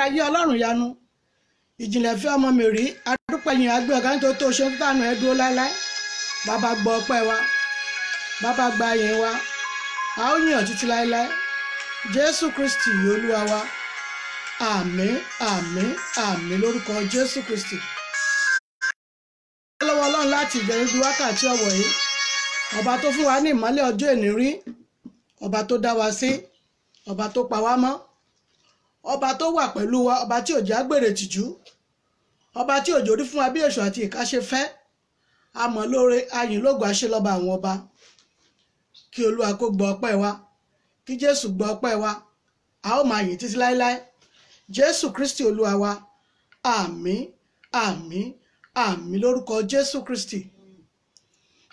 Ayérayé Ọlọ́run yanu ìjìnlẹ̀ fẹ́ ọmọ mi rí adúpẹ̀yìn àgbẹ̀ ọ̀gá nítorí tó ṣe ń tànù ẹ dúró láéláé. Bàbá gbọ́ ọpẹ́ wa, bàbá gba ìyìn wa, a ó yìn ọ́ títí láéláé. Jésù Kristi Olúwa wa. Àmín, àmín, àmín lórúkọ Jésù Kristi. Lọ́wọ́ Ọlọ́run láti ìbẹ̀rẹ̀ di wákàtí ọ̀wọ̀ yìí, ọba tó fún wa ní ìmọ́lẹ̀ ọjọ́ èní rí, ọba tó dá wa sí, ọba tó pa wá mọ́, ọba tó wà pẹ̀lú wa, ọba tí ò jẹ́ àgbèrè tìjú, ọba tí òjò rí fún wa bí èṣù àti ìka ṣe fẹ́. Àmọ́ lóore ayìn lógo àṣelọ́ba àwọn ọba. Kí Olúwa kó gbọ́ ọpẹ́ wa, kí Jésù gbọ́ ọpẹ́ wa, a ó máa yìn títí láéláé. Jésù Kristi Olúwa wa. Àmín, àmín, àmín lórúkọ Jésù Kristi.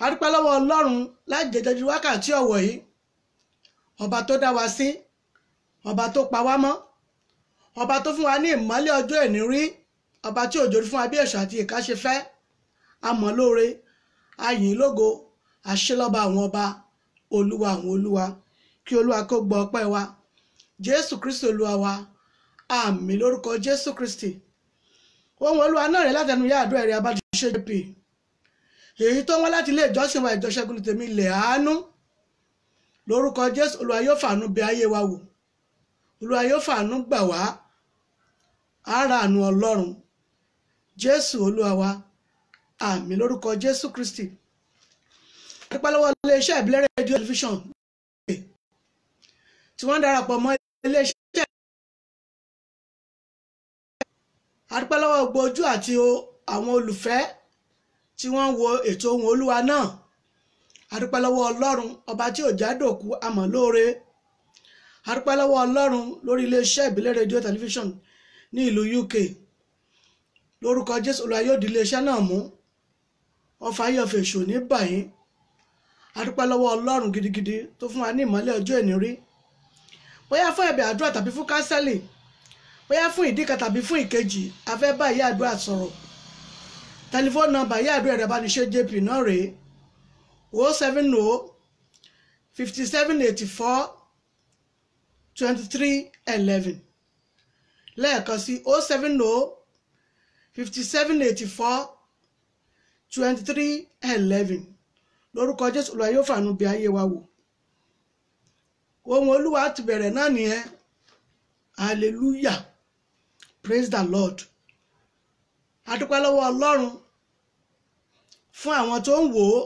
A dúpẹ́ lọ́wọ́ Ọlọ́run láti jẹjẹjú wákàtí ọ̀wọ̀ yìí, ọba tó dá wa sí, ọba tó pa wá mọ́, ọba tó fún wa ní ìmọ́lẹ̀ ọjọ́ èní rí, ọba tí òjò rí fún wa bí èṣù àti ìka ṣe fẹ́. Àmọ́ lóore ayìn lógo àṣelọ́ba àwọn ọba, Olúwa àwọn olúwa. Kí Olúwa kó gbọ́ ọpẹ́ wa. Jésù Kristi Olúwa wa. Àmín lórúkọ Jésù Kristi. Ohun Olúwa náà rẹ̀ látẹnu yá àdúrà ẹ̀rí abájúṣe jp, èyí tó wọ́n láti ilé ìjọsìn wa ìjọṣẹ́gun tèmi ilẹ̀ àánú. Lórúkọ Jésù, Olúwa yóò fàánú bẹ̀ ayé wa wò, Olúwa yóò fàánú gbà wá, ara àánú Ọlọ́run. Jésù Olúwa wa. Àmín lórúkọ Jésù Kristi. Dúpẹ́ lọ́wọ́ iléeṣẹ́ ìbílẹ̀ rédíò tẹlifíṣàn tí wọ́n ń darapọ̀ mọ́ iléeṣẹ́. Adúpẹ́ lọ́wọ́ gbogbo ojú àti àwọn olùfẹ́ tí wọ́n ń wo ètò ohun Olúwa náà. Adúpẹ́ lọ́wọ́ Ọlọ́run ọba tí ò jádòkú àmọ́ lóore. Adúpẹ́ lọ́wọ́ Ọlọ́run lórí iléeṣẹ́ ìbílẹ̀ rédíò tẹlifíṣàn ní ìlú UK. Lórúkọ Jésù, Olúwa yóò di iléeṣẹ́ náà mú, ọfà ayọ̀fẹ̀ èṣù ní báyìí. Adúpẹ́ lọ́wọ́ Ọlọ́run gidigidi tó fún wa ní ìmọ́lẹ̀ ọjọ́ èní rí. Bóyá fún ẹ̀bẹ̀ àdúrà tàbí fún kánsẹ́lì, bóyá fún ìdí kan tàbí fún ìkejì, a fẹ́ bá ìyá àdúrà sọ̀rọ̀. Tẹlifóònù nọ́mbà ìyá àdúrà ẹ̀rọ ìbánisẹ́ jp náà rèé: 070 57 84 23 11. Lẹ́ẹ̀kan sí, 070 57 84 23 11. Lórúkọ Jésù, Olúwa yóò fàánú bí ayé wa wò. Ohun Olúwa ti bẹ̀rẹ̀ náà nìyẹn. Hallelujah, praise the Lord. A dúpẹ́ lọ́wọ́ Ọlọ́run fún àwọn tó ń wò ó,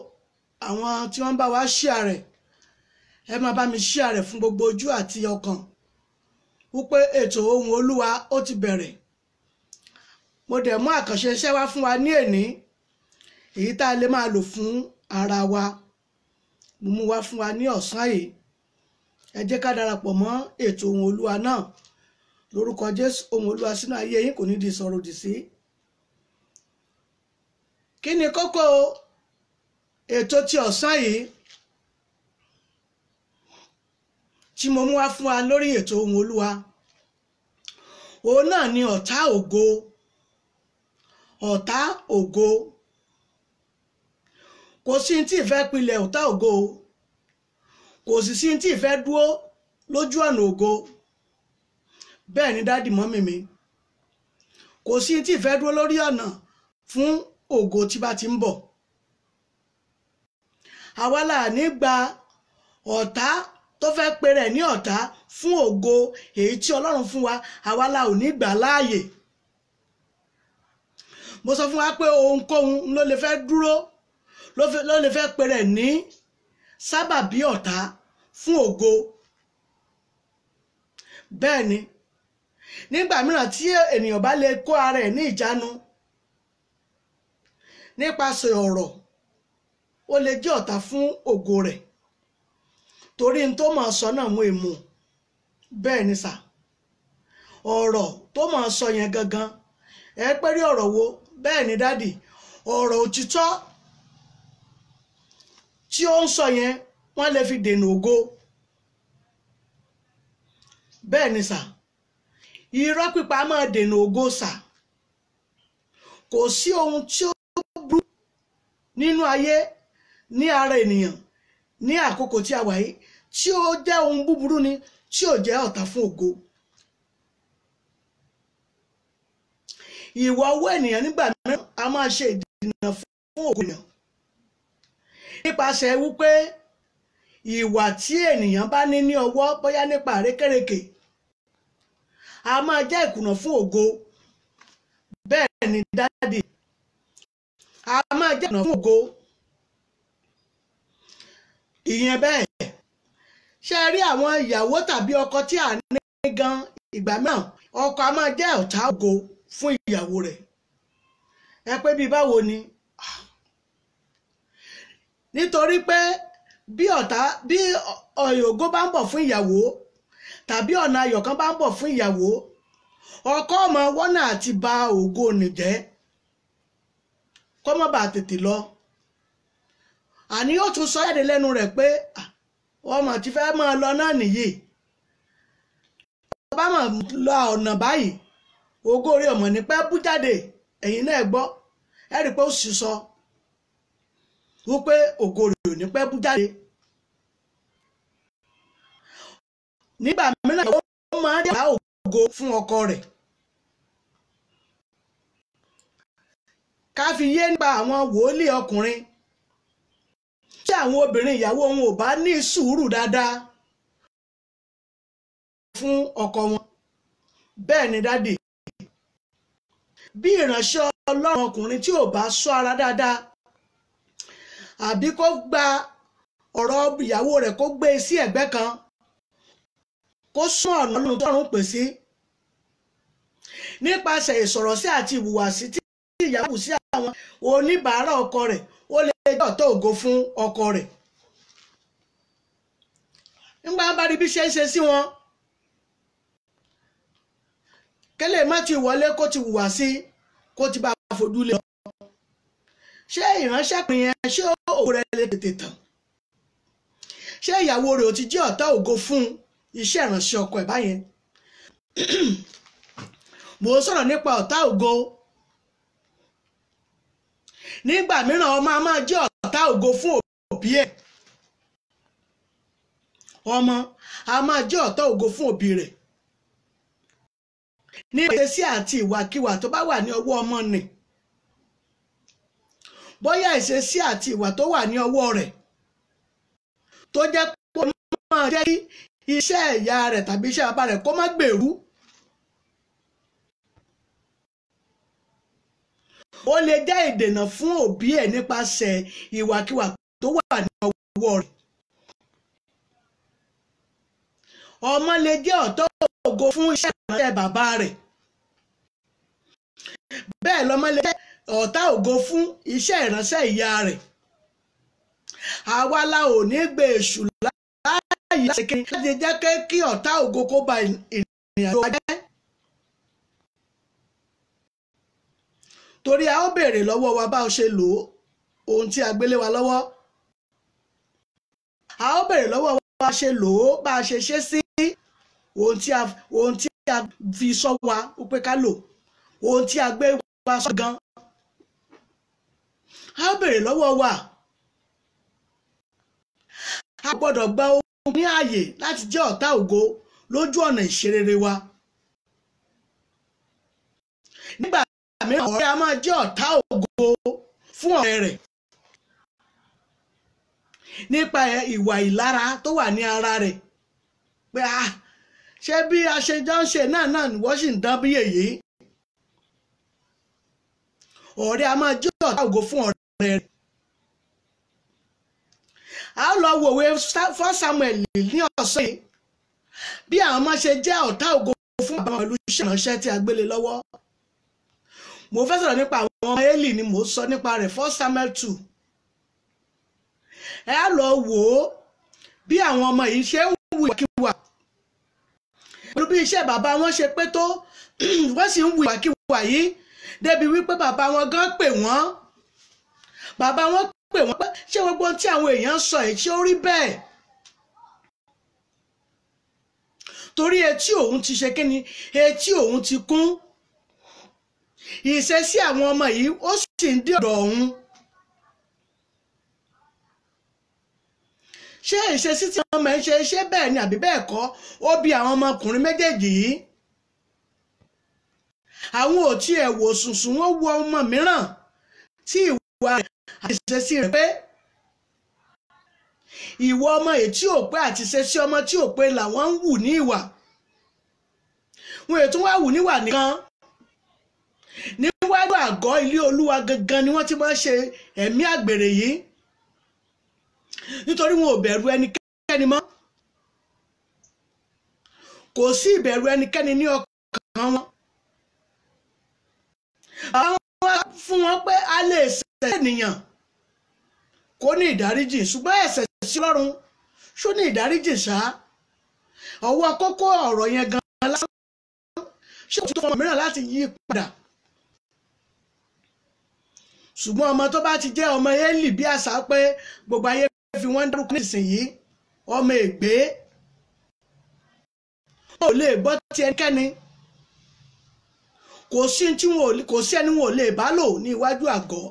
àwọn tí wọ́n ń bá wa share rẹ̀. Ẹ máa bá mi share rẹ̀ fún gbogbo ojú àti ọkàn wípé ètò ohun Olúwa ó ti bẹ̀rẹ̀. Mo dẹ̀ mú àkànṣe iṣẹ́ wá fún wa ní èní, èyí tá a lè máa lò fún ara wa. Mo mú wá fún wa ní ọ̀sán yìí. Ẹ jẹ́ ká darapọ̀ mọ́ ètò ohun Olúwa náà. Lórúkọ Jésù, ohun Olúwa sínú ayé yín kò ní di sọ̀rọ̀ òdì sí. Kí ni kókó ètò ti ọ̀sán yìí tí mo mú wá fún wa lórí ètò ohun Olúwa? Òun náà ni ọ̀tá ògo. Ọ̀tá ògo. Kò sí tí ìfẹ́ pilẹ̀ ọ̀tá ògo, kò sì sí tí ìfẹ́ dúró lójú ọ̀nà ògo. Bẹ́ẹ̀ ni dádì mọ́mì mi, kò sí tí ìfẹ́ dúró lórí ọ̀nà fún ògo tí bá ti ń bọ̀. Àwa là ní gba ọ̀tá tó fẹ́ pe rẹ̀ ní ọ̀tá fún ògo èyí tí Ọlọ́run fún wa, àwa là ò ní gbà láàyè. Mo sọ fún wa pé ohunkóhun ló lè fẹ́ dúró, ló lè fẹ́ pe rẹ̀ ní sábàbí ọ̀tá fún ògo. Bẹ́ẹ̀ ni nígbà mìíràn tí ènìyàn bá lè kó ara ẹ̀ ní ìjánu nípasẹ̀ ọ̀rọ̀, ó lè jẹ́ ọ̀tá fún ògo rẹ̀, torí n tó máa sọ náà mú èmù. Bẹ́ẹ̀ ni sà, ọ̀rọ̀ tó máa sọ yẹn gangan, ẹ pẹ́ rí ọ̀rọ̀ wo? Bẹ́ẹ̀ ni dádì, ọ̀rọ̀ òtítọ́ tí ó ń sọ yẹn wọ́n lè fi dènà ògo. Bẹ́ẹ̀ ni sà, irọ́ pípa máa dènà ògo sà. Kò sí ohun tí ó burú nínú ayé ní ara ènìyàn ní àkókò tí a wà yìí tí ó jẹ́ ohun búburú ni tí ò jẹ́ ọ̀tá fún ògo. Ìwà ọwọ́ ènìyàn nígbà mìíràn a máa ṣe ìdènà fún ògo ènìyàn nípasẹ̀ wípé ìwà tí ènìyàn bá ní ní ọwọ́, bóyá nípa àrékérekè, a máa jẹ́ ìkùnà fún ògo. Bẹ́ẹ̀ ni daddy, a máa jẹ́ ìkùnà fún ògo. Ìyẹn bẹ́ẹ̀. Ṣé ẹ rí àwọn ìyàwó tàbí ọkọ tí à ní gan ìgbà mìíràn, ọkọ a máa jẹ́ ọ̀tá ògo fún ìyàwó rẹ̀. Ẹ pé bí báwo ni? Nítorí pé bí ọ̀tá bí ògo bá ń bọ̀ fún ìyàwó tàbí ọ̀nà ayọ̀ kan bá ń bọ̀ fún ìyàwó, ọkọ ọmọ wọ́nà àti ba ògo nì jẹ́ kó má bàa tètè lọ. Àní yóò tún sọ jáde lẹ́nu rẹ̀ pé ọmọ tí fẹ́ máa lọ náà nìyí, bá máa lọ ọ̀nà báyìí, ògo orí ọmọ ní pẹ́ bú jáde. Ẹ̀yin náà gbọ́, ẹ rí i pé ó sì sọ wípé ògo rẹ̀ ò ní pẹ́ bú jáde. Nígbà mìíràn ó máa ń dá ògo fún ọkọ rẹ̀. Ká fi yé nípa àwọn wòlíì ọkùnrin tí àwọn obìnrin ìyàwó wọn ò bá ní sùúrù dáadáa fún ọkọ wọn. Bẹ́ẹ̀ ni daddy, bí ìránṣẹ́ Ọlọ́run ọkùnrin tí ò bá ṣọ́ ara dáadáa àbí kó gba ọ̀rọ̀ ìyàwó rẹ̀ kó gbé e sí ẹ̀gbẹ́ kan, kó sún ọ̀nà Ọlọ́run tó ọ̀run pè sí nípasẹ̀ ìsọ̀rọ̀sí àti ìhùwàsí tí ìyàwó sí àwọn oníbàárà ọkọ rẹ̀, ó lè jẹ́ ọ̀tá ògo fún ọkọ rẹ̀. Nígbà bá rí bí ṣe ń ṣe sí wọn, kẹ́lẹ́ má ti wọlé kó ti hùwà sí, kó ti bá fojú lé lọ. Ṣé ìránṣẹ́kùnrin yẹn, ṣé ògo rẹ̀ lè tètè tàn? Ṣé ìyàwó rẹ̀ ò ti jẹ́ ọ̀tá ògo fún iṣẹ́ ìránṣẹ́ ọkọ ẹ̀ báyẹn? Mò ń sọ̀rọ̀ nípa ọ̀tá ògo. Nígbà mìíràn ọmọ a máa jẹ́ ọ̀tá ògo fún òbí ẹ̀. Ọmọ a máa jẹ́ ọ̀tá ògo fún òbí rẹ̀. Ní ìṣesí àti ìwàkiwà tó bá wà ní ọwọ́ ọmọ nì, bóyá ìṣesí àti ìwà tó wà ní ọwọ́ rẹ̀ tó jẹ́ kó máa jẹ́ kí iṣẹ́ ìyá rẹ̀ tàbí iṣẹ́ bàbá rẹ̀ kó má gbèrú. Ó lè jẹ́ ìdènà fún òbí ẹ̀ nípasẹ̀ ìwàkiwà tó wà ní ọwọ́ rẹ̀. Ọmọ lè jẹ́ ọ̀tá ògo fún iṣẹ́ ìránṣẹ́ bàbá rẹ̀. Bẹ́ẹ̀ lọ́mọ lè jẹ́ ọ̀tá ògo fún iṣẹ́ ìránṣẹ́ ìyá rẹ̀. Àwa la ò ní gbé èṣù láàyè láti jẹ́ kí ọ̀tá ògo kó ba ìrìn àjò wa jẹ́. Torí a ó béèrè lọ́wọ́ wa bá a ṣe lò ó, ohun tí a gbélé wa lọ́wọ́. A ó béèrè lọ́wọ́ wa bá a ṣe lò ó, bá a ṣe ṣe sí ohun tí a fi sọ wa pé ká lò, ohun tí a gbé wa sọ gan. A ó béèrè lọ́wọ́ wa. A gbọ́dọ̀ gba ohun ní ààyè láti jẹ́ ọ̀tá ògo lójú ọ̀nà ìṣerere wa. Nígbà mìíràn ọ̀rẹ́ a máa jẹ́ ọ̀tá ògo fún ọ̀rẹ́ rẹ̀ nípa ìwà ìlara tó wà ní ara rẹ̀ pé a ṣé bí a ṣe jọ ń ṣe náà náà wọ́n sì ń dán bí èyí. Ọ̀rẹ́ a máa jẹ́ ọ̀tá ògo fún ọ̀rẹ́ rẹ̀. A ó lọ wòwe 1 Samuel ní ọ̀sán yìí bí àwọn ọmọ ṣe jẹ́ ọ̀tá ògo fún bàbá pẹ̀lú iṣẹ́ ìránṣẹ́ tí a gbélé lọ́wọ́. Mo fẹ́ sọ̀rọ̀ nípa àwọn ọmọ Élì ni mo sọ nípa rẹ̀ 1 Samuel 2. Ẹ á lọ wò ó bí àwọn ọmọ yìí ṣe ń wù ìwàkiwà pẹ̀lú bí iṣẹ́ bàbá wọn ṣe pé tó, wọ́n sì ń wù ìwàkiwà yìí débi wípé bàbá wọn gan pè wọ́n. Bàbá wọn pè wọ́n pé ṣé gbogbo ohun tí àwọn èèyàn sọ yìí ṣé ó rí bẹ́ẹ̀? Torí etí òun ti ṣe kíni, etí òun ti kún. Ìṣesí àwọn ọmọ yìí ó sì ń dé ọ̀dọ̀ òun. Ṣé ìṣesí tí ọmọ ẹ̀ ń ṣe ṣé bẹ́ẹ̀ ni àbí bẹ́ẹ̀ kọ́? Ó bi àwọn ọmọkùnrin méjèèjì yìí. Àwọn ò tiẹ̀ wò sùnsùn, wọ́n wo ọmọ mìíràn tí ìwà rẹ̀ àti ìṣesí rẹ̀ pé. Ìwọ ọmọ èyí tí ò pé àti ìṣesí ọmọ tí ò pé làwọn ń wù ní ìwà. Wọn ètò wá wù níwà nìkan. Níwájú àgọ́ ilé Olúwa gangan ni wọ́n ti máa ń ṣe ẹ̀mí àgbèrè yìí, nítorí wọn ò bẹ̀rù ẹnikẹ́ni mọ́. Kò sí ìbẹ̀rù ẹnikẹ́ni ní ọkàn wọn. Àwọn fún wọn pé a lè ṣẹ̀ ènìyàn kó ní ìdáríjì, ṣùgbọ́n ẹ̀ṣẹ̀ sí Ọlọ́run ṣó ní ìdáríjì ṣá? Ọwọ́ kókó ọ̀rọ̀ yẹn gan lásán ṣé kò tó fún ọmọ mìíràn láti yí padà. Ṣùgbọ́n ọmọ tó bá ti jẹ́ ọmọ Élì, bí àṣà pé gbogbo ayé fi wọ́n dárúkọ nísinsìnyí, ọmọ ègbé, wọn ò lè gbọ́ ti ẹnikẹ́ni. Kò sí ẹni wọn ò lè bá lò ní iwájú àgọ́.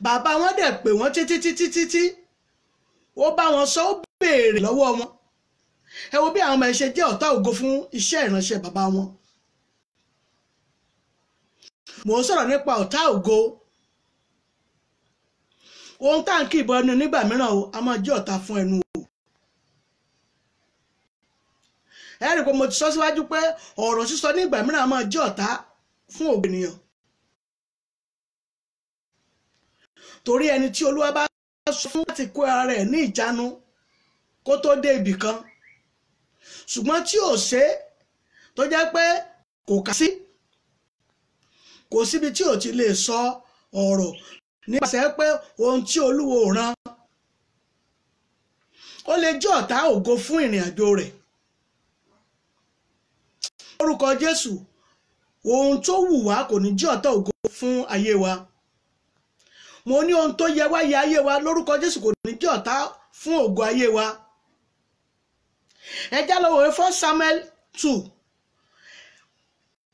Bàbá wọn dẹ̀ pè wọ́n títí títí títí, ó bá wọn sọ, ó béèrè lọ́wọ́ wọn. Ẹ wo bí àwọn ọmọ ẹ ṣe jẹ́ ọ̀tá ògo fún iṣẹ́ ìránṣẹ́ bàbá wọn. Mò ń sọ̀rọ̀ nípa ọ̀tá ògo. Ohun tá à ń kí ìbọn ẹnu nígbà mìíràn o, a máa jẹ́ ọ̀tá fún ẹnu o. Ẹ rí i pé mo ti sọ síwájú pé ọ̀rọ̀ sísọ nígbà mìíràn a máa jẹ́ ọ̀tá fún ògo ènìyàn. Torí ẹni tí Olúwa bá sọ fún láti kó ara rẹ̀ ní ìjánu kó tó dé ibì kan, ṣùgbọ́n tí ò ṣe tó jẹ́ pé kò kà sí, kò síbi tí ò ti lè sọ ọ̀rọ̀ nípasẹ̀ pé ohun tí Olúwo rán, ó lè jẹ́ ọ̀tá ògo fún ìrìn àjò rẹ̀. Orúkọ Jésù, ohun tó wù wá kò ní jẹ́ ọ̀tá ògo fún ayé wa. Mo ní ohun tó yẹ wá yẹ ayé wa lórúkọ Jésù kò ní jẹ́ ọ̀tá fún ògo ayé wa. Ẹ já lọ wòye 1 Samuel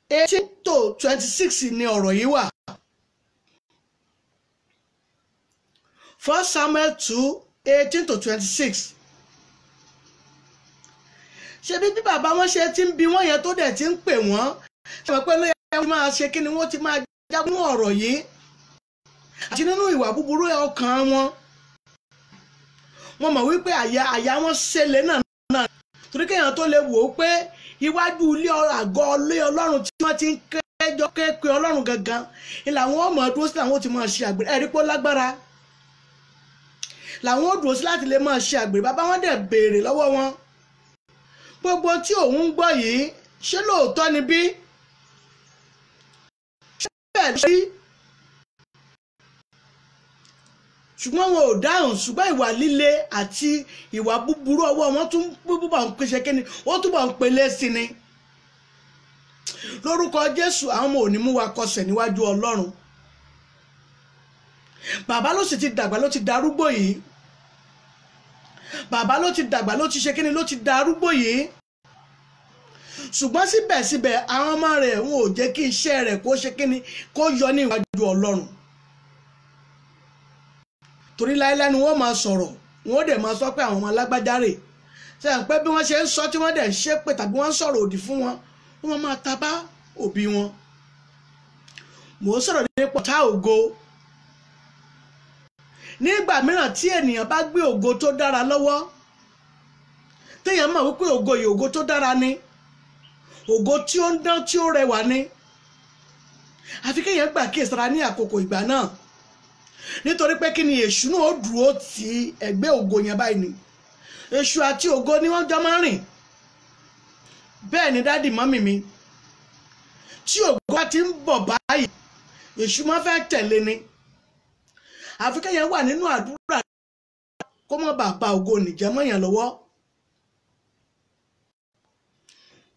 2:18-26 ni ọ̀rọ̀ yìí wà. 1 Samuel 2:18-26. Ṣé bí bàbá wọn ṣe ti ń bi wọ́n yẹn tó dẹ̀ ti ń pè wọ́n, ṣe mọ̀ pé ló yẹ kí wọ́n máa ṣe kí ni wọ́n ti máa jágun ọ̀rọ̀ yìí àti nínú ìwà búburú ọkàn wọn. Wọ́n mọ̀ wípé àyà wọn ṣẹlẹ̀ náà torí kéèyàn tó lè wò ó pé iwájú ilé àgọ́ ilé Ọlọ́run tí wọ́n ti ń kẹ́jọ́ képe Ọlọ́run gangan ni làwọn ọmọ dúró sí, làwọn ó ti máa ṣe àgbèrè. Ẹ̀rí pé ó lágbára làwọn ó dúró sí láti lè máa ṣe àgbèrè. Bàbá wọn dẹ̀ béèrè lọ́wọ́ wọn, gbogbo tí òun ń gbọ́ yìí ṣé lóòótọ́ ni bí? Ṣé bẹ́ẹ̀ ló rí? Ṣùgbọ́n wọn ò dáhùn. Ṣùgbọ́n ìwà líle àti ìwà búburú ọwọ́ wọn tún búbọ̀ ń pèsè kíni, ó túbọ̀ ń pele sí ni. Lórúkọ Jésù, àwọn ọmọ ò ní mú wa kọsẹ̀ níwájú Ọlọ́run. Bàbá ló sì ti dàgbà, ló ti darúgbó yìí. Bàbá ló ti dàgbà, ló ti ṣe kíni, ló ti darúgbó yìí. Ṣùgbọ́n síbẹ̀síbẹ̀ àwọn ọmọ rẹ̀ wọn ò jẹ́ kí iṣẹ́ rẹ̀ kó ṣe kíni, kó yọ ní iwájú Ọlọ́run. Torí láéláé ni wọ́n máa sọ̀rọ̀, wọ́n dẹ̀ máa sọ pé àwọn ọmọ alágbájá rè. Ṣe à ń pẹ́ bí wọ́n ṣe ń sọ tí wọ́n dẹ̀ ń ṣépè tàbí wọ́n ń sọ̀rọ̀ òdì fún wọn, wọ́n máa ta bá òbí wọn. Mò ń sọ̀rọ̀ nípa ọ̀tá ògo. Nígbà mìíràn tí ènìyàn bá gbé ògo tó dára lọ́wọ́, téèyàn mọ̀ wípé ògo yìí ògo tó dára ni, ògo tí ó ń dán tí ó rẹwà ni, àfi kéèyàn gbà kíyèsára ní àkókò ìgbà náà. Nítorí pé kí ni èṣù náà ó dúró ti ẹ̀gbẹ́ ògo yẹn báyìí ni. Èṣù àti ògo ni wọ́n jọ máa ń rìn. Bẹ́ẹ̀ ni dádì mọ́mì mi, tí ògo bá ti ń bọ̀ báyìí, èṣù máa fẹ́ tẹ̀lé ni. Àfi kéèyàn wà nínú àdúrà kó má bàa ba ògo nìjẹ́ mọ́yàn lọ́wọ́.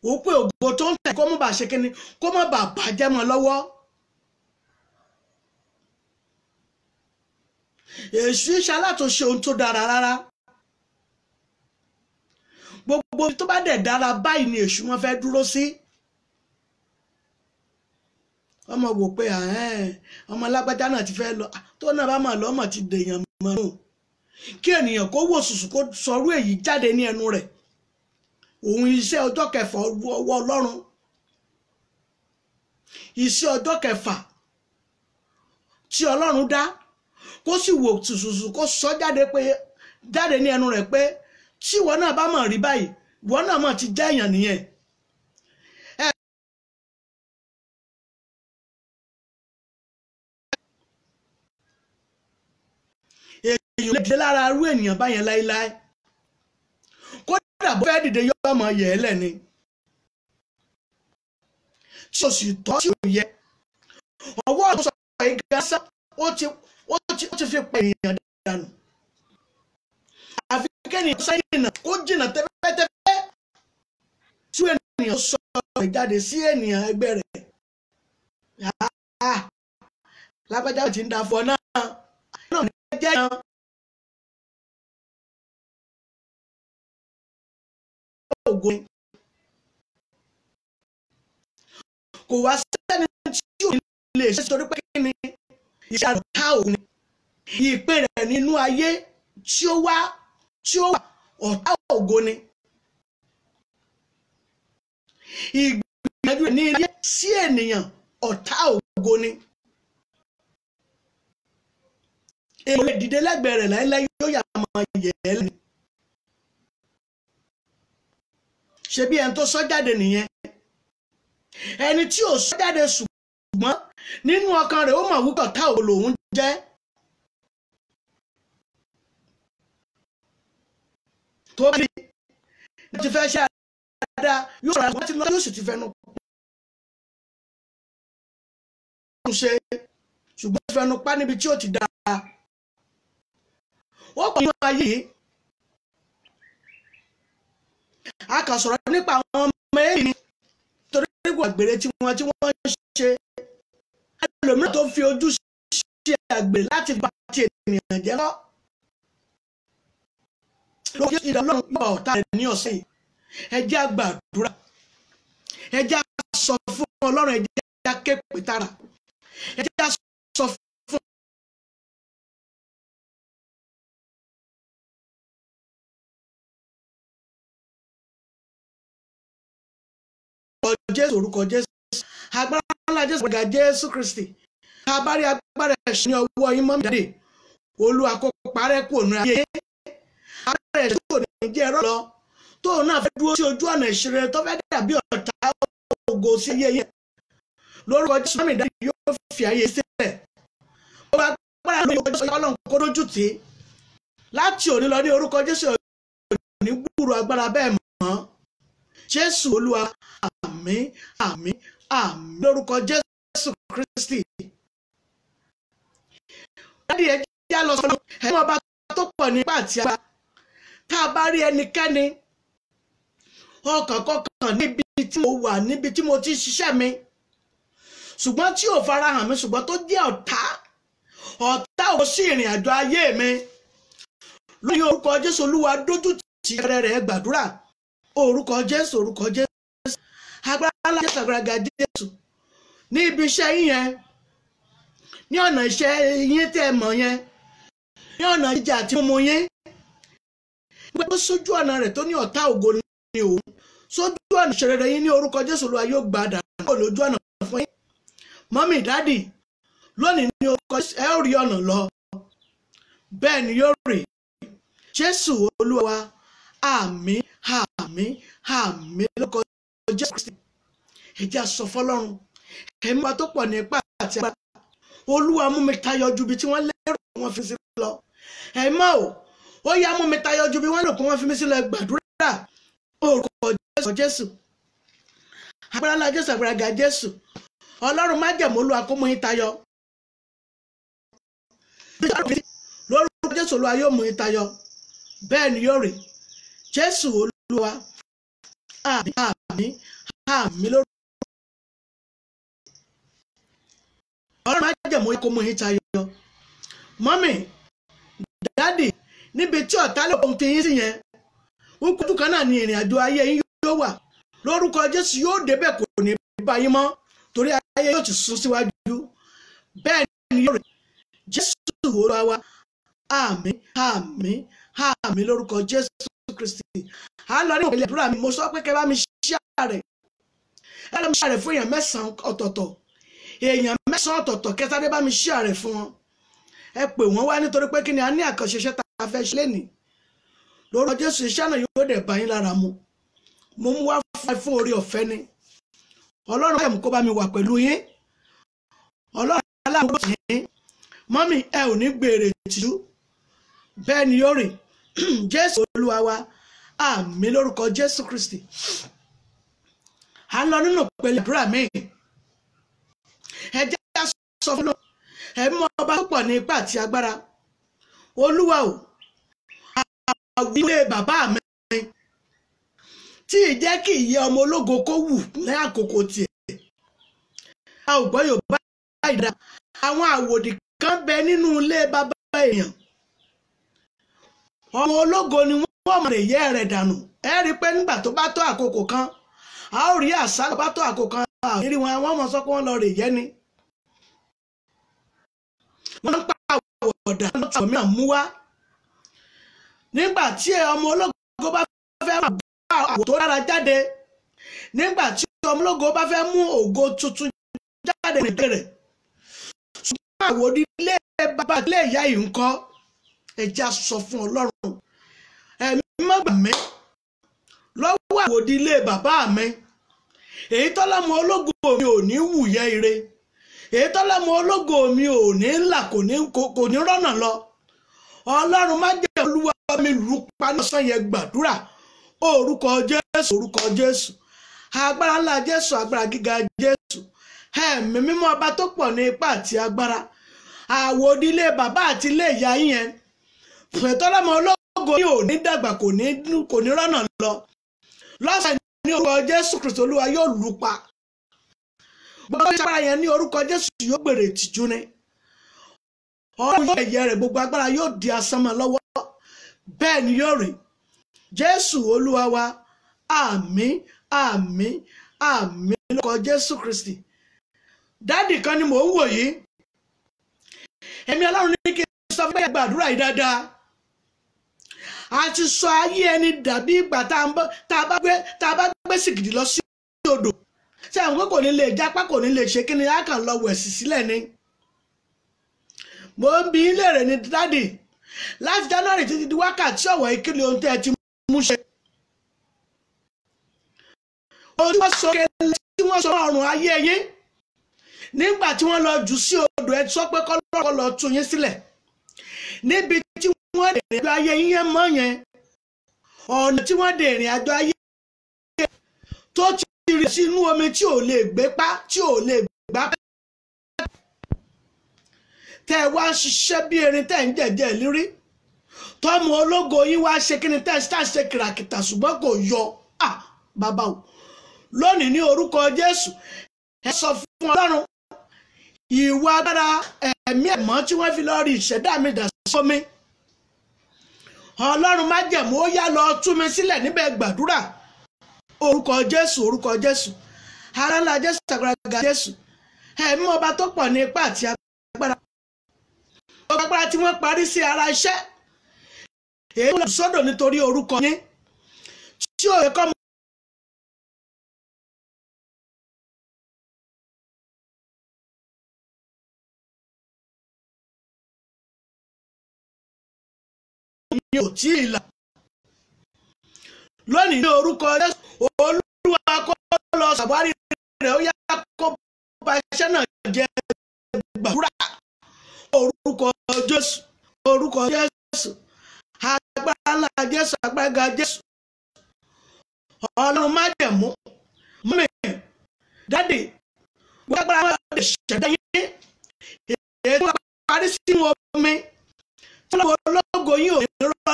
Ó pé ògo tó ń tẹ̀ kó má bàa ṣe kíni, kó má bàa bàjẹ́ mọ́ lọ́wọ́. Èṣù iṣẹ́ alátúnṣe ohun tó dára rárá. Gbogbo tó bá dẹ̀ dára báyìí ni èṣù wọn fẹ́ dúró sí. Ọmọ wò pé ọmọ alágbájá náà ti fẹ́ lọ, tó náà bá mà lọ́mọ ti dèèyàn mọ́ nù. Kí ènìyàn kó wò sùsù kó sọrú èyí jáde ní ẹnu rẹ̀. Òun iṣẹ́ ọjọ́ kẹfà ọwọ́ Ọlọ́run. Iṣẹ́ ọjọ́ kẹfà tí Ọlọ́run dá, kó sì wò tùsùsù, kó sọ jáde pé jáde ní ẹnu rẹ̀ pé tí ìwọ náà bá mọ̀ rí báyìí, ìwọ náà mọ̀ ti jẹ́ èèyàn nìyẹn. Èèyàn lè dìde lára arú ènìyàn báyẹn láéláé. Kódà bó fẹ́ dìde, yọ ọmọ yẹ̀ ẹ́ lẹ́ni tí o sì tọ́ tí o yẹ. Ọwọ́ tó sọ ìgbà sá, ó ti fi pa èèyàn dànù. Àfi kẹ́nìyàn sá jìnnà, kó jìnnà tẹ́fẹ́tẹ́fẹ́ tí ènìyàn sọ ìjáde sí ènìyàn ẹgbẹ́ rẹ̀. Lágbájá ti ń da fọ náà náà ní jẹ́ yẹn. Ògo ni kò wá sẹ́ni tí ò ní lè ṣe, torí pé kí ni iṣẹ́ àrùn òun ni ìpín rẹ̀ nínú ayé tí ó wà. Ọ̀tá ògo ni ìgbìyànjú rẹ̀ ní ayé sí ènìyàn, ọ̀tá ògo ni. Èèyàn lè dìde lẹ́gbẹ̀ẹ́ rẹ̀ láéláé, yóò yà máa yẹ̀ ẹ́ lẹ́nu. Ṣebí ẹni tó sọ jáde nìyẹn. Ẹni tí ò sọ jáde, ṣùgbọ́n nínú ọkàn rẹ̀, ó mọ̀ wípé ọ̀tá ògo lòun jẹ́. Tó bá ní ti fẹ́ ṣe dáadáa, yóò sọ̀rọ̀ àwọn tí lọ, yóò sì ti fẹnu ṣe, ṣùgbọ́n ti fẹnu pa níbi tí ó ti dáa. Ó pọ̀ nínú ayé yìí. A kàn sọ̀rọ̀ nípa àwọn ọmọ èyí ni torí kò àgbèrè tí wọ́n ń ṣe. Ẹlòmíràn tó fi ojú ṣe àgbèrè láti bá ti ènìyàn jẹ́ lọ. Lókè ìdá Ọlọ́run yóò bá ọ̀tá rẹ̀ ní ọ̀sẹ̀ yìí. Ẹ jẹ́ á gbàdúrà. Ẹ jẹ́ á sọ fún Ọlọ́run. Ẹ jẹ́ á ké pè tààrà. Ẹ jẹ́ á sọ fún orúkọ Jésù, orúkọ Jésù, agbára ńlá Jésù gbàgà Jésù Kristi. Tá a bá rí agbára ẹ̀ṣẹ̀ ní ọwọ́ yín, mummy, daddy, Olúwa kó parẹ́ kúrò ní ayé. Agbára ẹ̀ṣẹ̀ tó ní jẹ́ ẹ̀rọ lọ, tóun náà fẹ́ dúró sí ojú ọ̀nà ìṣeré, tó fẹ́ dàbí ọ̀tá ògo sí ayé yẹn, lórúkọ Jésù, mummy, daddy, yóò fi ayé sílẹ̀. Ó bá agbára lórí orúkọ Jésù, Ọlọ́run kó dójú tì í láti òní lọ ní orúkọ Jésù. Òní gbúrò agbára bẹ́ẹ̀ mọ́. Jésù Olúwa, àmín, àmín, àmín lórúkọ Jésù Kristi. Daddy, ẹ jẹ́ lọ sọ́nà ẹ̀ mọ́ ọba tó pọ̀ nípa àti agbára. Tá a bá rí ẹnikẹ́ni, ọkàn kọkàn níbi tí mo wà, níbi tí mo ti ń ṣiṣẹ́ mi, ṣùgbọ́n tí ò farahàn mi, ṣùgbọ́n tó jẹ́ ọ̀tá, ọ̀tá ò sí ìrìn àjò ayé mi, lórí orúkọ Jésù, Olúwa dójú tì rẹ̀ rẹ̀. Gbàdúrà. Orúkọ Jésù, orúkọ Jésù, agbára ńlá Jésù, agbára ga Jésù. Ní ibi iṣẹ́ yín yẹn, ní ọ̀nà iṣẹ́ yín tẹ́ ẹ mọ̀ yẹn, ní ọ̀nà jíjẹ àti mímu yín, gbogbo sójú ọ̀nà rẹ̀ tó ní ọ̀tá ògo ni òun sójú ọ̀nà ìṣerere yín, ní orúkọ Jésù, Olúwa yóò gbà dànù kó lójú ọ̀nà fún yín. Mummy, daddy, lónìí ní orúkọ Jésù, ẹ ó rí ọ̀nà lọ. Bẹ́ẹ̀ ni yóò rí. Jésù Olúwa wa, àmín, àmín, àmín lórúkọ Jésù Kristi. Ẹ jẹ́ á sọ fọ́lọ́run ẹ̀mí wa tó pọ̀ ní ipá àti agbára. Olúwa, mú mi tayọ ju ibi tí wọ́n lérò pé wọ́n fi sí lọ. Ẹ̀mọ́ o, ó yá, mú mi tayọ ju bí wọ́n lérò pé wọ́n fi mí sí lọ. Gbàdúrà. Orúkọ Jésù, Jésù, agbára ńlá Jésù, agbára ga Jésù. Ọlọ́run májẹ̀mú, Olúwa kó mú yín tayọ. Lórúkọ Jésù, Olúwa yóò mú yín tayọ. Bẹ́ẹ̀ ni yóò rí. Jésù Olúwa, àmín, àmín, àmín lórúkọ. Ọlọ́run májẹ̀mú kó mú yín tayọ. Mummy, daddy, níbi tí ọ̀tá lè ohun fi yín sí yẹn, wípé kan náà ni ìrìn àjò ayé yín yóò wà, lórúkọ Jésù, yóò débẹ̀, kò ní bá yín mọ́, torí ayé yóò ti sún síwájú. Bẹ́ẹ̀ ni yóò rí. Jésù Olúwa wa, àmín, àmín, àmín lórúkọ Jésù Kristi. À ń lọ ní òpìlẹ̀ àdúrà mi. Mo sọ pé kẹ́ bá mi share rẹ̀. Ẹ lọ́ mi share rẹ̀ fún èèyàn 9 ọ̀tọ̀ọ̀tọ̀, èèyàn 9 ọ̀tọ̀ọ̀tọ̀ kẹsàdé bá mi share rẹ̀ fún wọn. Ẹ pè wọ́n wá nítorí pé kí ni a ní àkànṣe iṣẹ́ tá a fẹ́ ṣe lénìí. Lórúkọ Jésù, iṣẹ́ náà yóò dẹ̀ bá yín lára mu. Mo mú wá fún orí ọ̀fẹ́ ni. Ọlọ́run ayọ̀ kó bá mi wà pẹ̀lú yín. Ọlọ́run aláàbò yín. Mọ́mì, ẹ ò ní gbèrè tìjú. Bẹ́ẹ̀ ni yóò rìn. Jésù Olúwa wa, àmín lórúkọ Jésù Kristi. À ń lọ nínú ìpele àdúrà mi. Ẹ jẹ́ ká sọ fún ẹ mọ ọba tó pọ̀ ní ipá àti agbára. Olúwa o, àwílé bàbá mi tí ì jẹ́ kí ìyẹ́ ọmọ ológo kó wù ní àkókò tiẹ̀. A ò gbọ́ Yorùbá ìdá. Àwọn àwòdì kan bẹ nínú ilé bàbá èèyàn. Ọmọ ológo ni wọ́n mọ̀ rè yẹ́ rẹ̀ dànù. Ẹ rí i pé nígbà tó bá tó àkókò kan, a ó rí àṣà tó bá tó àkókò kan, a ò ní rí wọn, wọ́n mọ̀ sọ pé wọ́n lọ rè yẹ́ ni. Wọ́n ń pa àwọ̀dà lọ́tọ̀ mìíràn mú wá. Nígbà tí ọmọ ológo bá fẹ́ máa bá àwọ̀ tó dára jáde, nígbà tí ọmọ ológo bá fẹ́ mú ògo tuntun jáde nílé rẹ̀, ṣùgbọ́n àwòdì ilé bàbá ilé ìyá yìí ń kọ́. Ẹ jẹ́ á sọ fún Ọlọ́run, ẹ̀mí má gbà mí lọ́wọ́ àwòdì ilé bàbá mi. Èyí tọ́lọ́mọ ológo mi ò ní wù yẹ ire, èyí tọ́lọ́mọ ológo mi ò ní là, kò ní rọ́nà lọ. Ọlọ́run má jẹ́ Olúwa mi lù ú pa ní ọ̀sán yẹn. Gbàdúrà. Orúkọ Jésù, orúkọ Jésù, agbára ńlá Jésù, agbára gíga Jésù, ẹ̀mí mímọ́ ọba tó pọ̀ ní ipá àti agbára. Àwòdì ilé bàbá àti ilé ìyá yín yẹn, tọ́lọ́mọ ológo yìí ò ní dàgbà, kò ní rọ́nà lọ. Lọ́sàn-án ní orúkọ Jésù Kristi, Olúwa yóò lù pa. Gbogbo agbára yẹn ní orúkọ Jésù yóò gbèrè ìtìjú ni. Ọlọ́run yóò ẹ̀yẹ rẹ̀, gbogbo agbára yóò di asán mọ́ lọ́wọ́. Bẹ́ẹ̀ ni yóò rí. Jésù Olúwa wa, àmín, àmín, àmín lórúkọ Jésù Kristi. Dádì kan ni mò ń wò yìí. Ẹ̀mí Ọlọ́run ní kí n sọ fún gbàdúrà yìí dáadáa. A ti sọ ayé ẹni dàbí ìgbà tá a bá gbé sìgìdì lọ sí odò. Ṣé àwọn kò ní lè jápá, kò ní lè ṣe kí ni, a kàn lọ wẹ̀sì sílẹ̀ ni. Mo ń bi í léèrè ní dádì, láti January títí di wákàtí ọ̀wọ̀ ìkíni ohun tẹ́ ẹ ti mú ṣe. Ohun tí wọ́n sọ kele tí wọ́n sọ ọ̀run ayé yín nígbà tí wọ́n lọ jù sí odò, ẹ sọ pé kọ́lọ́kọ́ lọ tú yín sílẹ̀. Níbi tí wọ́n dè ìrìn àjò ayé yín yẹn mọ́ yẹn, ọ̀nà tí wọ́n dè ìrìn àjò ayé tó ti rí sínú omi tí ò lè gbé pa, tí ò lè gbá pẹ́. Tẹ́ ẹ wá ń ṣiṣẹ́ bí erin, tẹ́ ẹ ń jẹ̀jẹ̀ lírí, tọ́mọ ológo yín wá ṣe kíni, tẹ́ ẹ ṣá ṣe kìràkìtà ṣùgbọ́n kò yọ. À bàbá o, lónìí ní orúkọ Jésù, ẹ sọ fún Ọlọ́run, ìwà agbára ẹ̀mí ẹ̀mọ́ tí wọ́n fi lọ rí ìṣẹ̀dá mi dà sómi. Ọlọ́run májẹ̀mú, ó yá lọ tú mi sílẹ̀ níbẹ̀. Gbàdúrà. Orúkọ Jésù, orúkọ Jésù, ara ńlá Jésù, agbára Jésù, ẹ̀mí ọba tó pọ̀ ní ipá àti agbára. Agbára tí wọ́n parí sí ara iṣẹ́ èyí lọ sọ́dọ̀ nítorí orúkọ yín tí ò yẹ kọ́ mi ò tí ì là. Lónìí ní orúkọ Jésù, Olúwa kó lọ ṣàwárí rẹ̀, ó yá kó bà iṣẹ́ náà jẹ́. Gbàdúrà. Orúkọ Jésù, orúkọ Jésù, agbára ńlá Jésù, agbára ga Jésù, Ọlọ́run májẹ̀mú. Mọ́mì, dádì, gbogbo agbára wọn lè ṣẹ̀dá yín. Èyí tó parí sínú omi tí ológo yín ò ní rọ́nà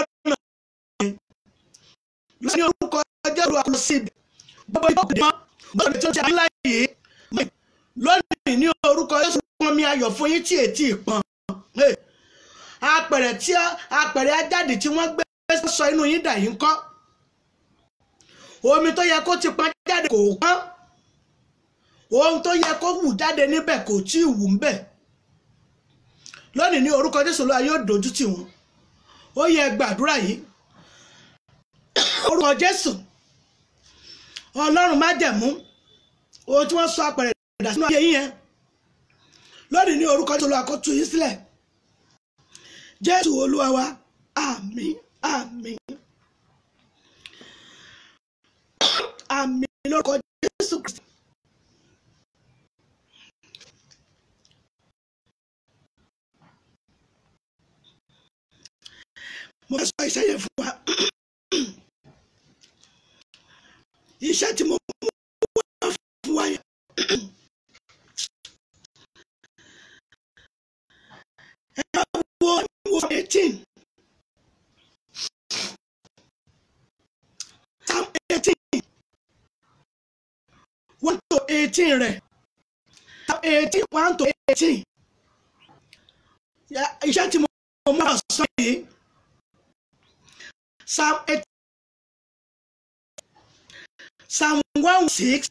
lónìí orúkọ Jésù àkọlù sí ibi gbogbo ìjókòó mọ́ gbogbo tí ó ti àyín láàyè lónìí ní orúkọ Jésù pọn mi ayọ̀ fún yín tí ètí ìpọn. Apẹ̀rẹ̀ tí apẹ̀rẹ̀ ajáde tí wọ́n gbé sọ inú yín dà yín kọ́. Omi tó yẹ kó ti pọn jáde kò pọ́n. Ohun tó yẹ kó wù jáde níbẹ̀ kò tí ì wù ńbẹ̀. Lónìí ní orúkọ Jésù Olúwa yóò dojú tì wọ́n. Ó yẹ gbàdúrà yìí. Orúkọ Jésù, Ọlọ́run májẹ̀mú, Ohun tí wọ́n sọ apẹ̀rẹ̀ dà sínú ayé yín yẹn lónìí, ní orúkọ Jésù, Olúwa kó tú yín sílẹ̀. Jésù Olúwa wa, àmín, àmín, àmín, lórúkọ Jésù Kristi. Mo fẹ́ sọ iṣẹ́ yẹn fún wa, iṣẹ́ tí mo mú wá fún wa yẹn. Ẹ wo 18, Psalm 18, 1 to 18 rẹ̀, Psalm 18, 1 to 18. Iṣẹ́ tí mo mú wá sọ yìí, Psalm 8, Psalm 1 6,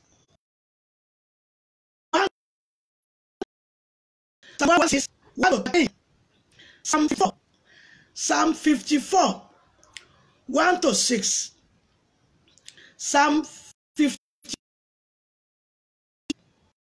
1, Psalm 1 6, 1 to 10, Psalm 4, Psalm 54, 1 to 6, Psalm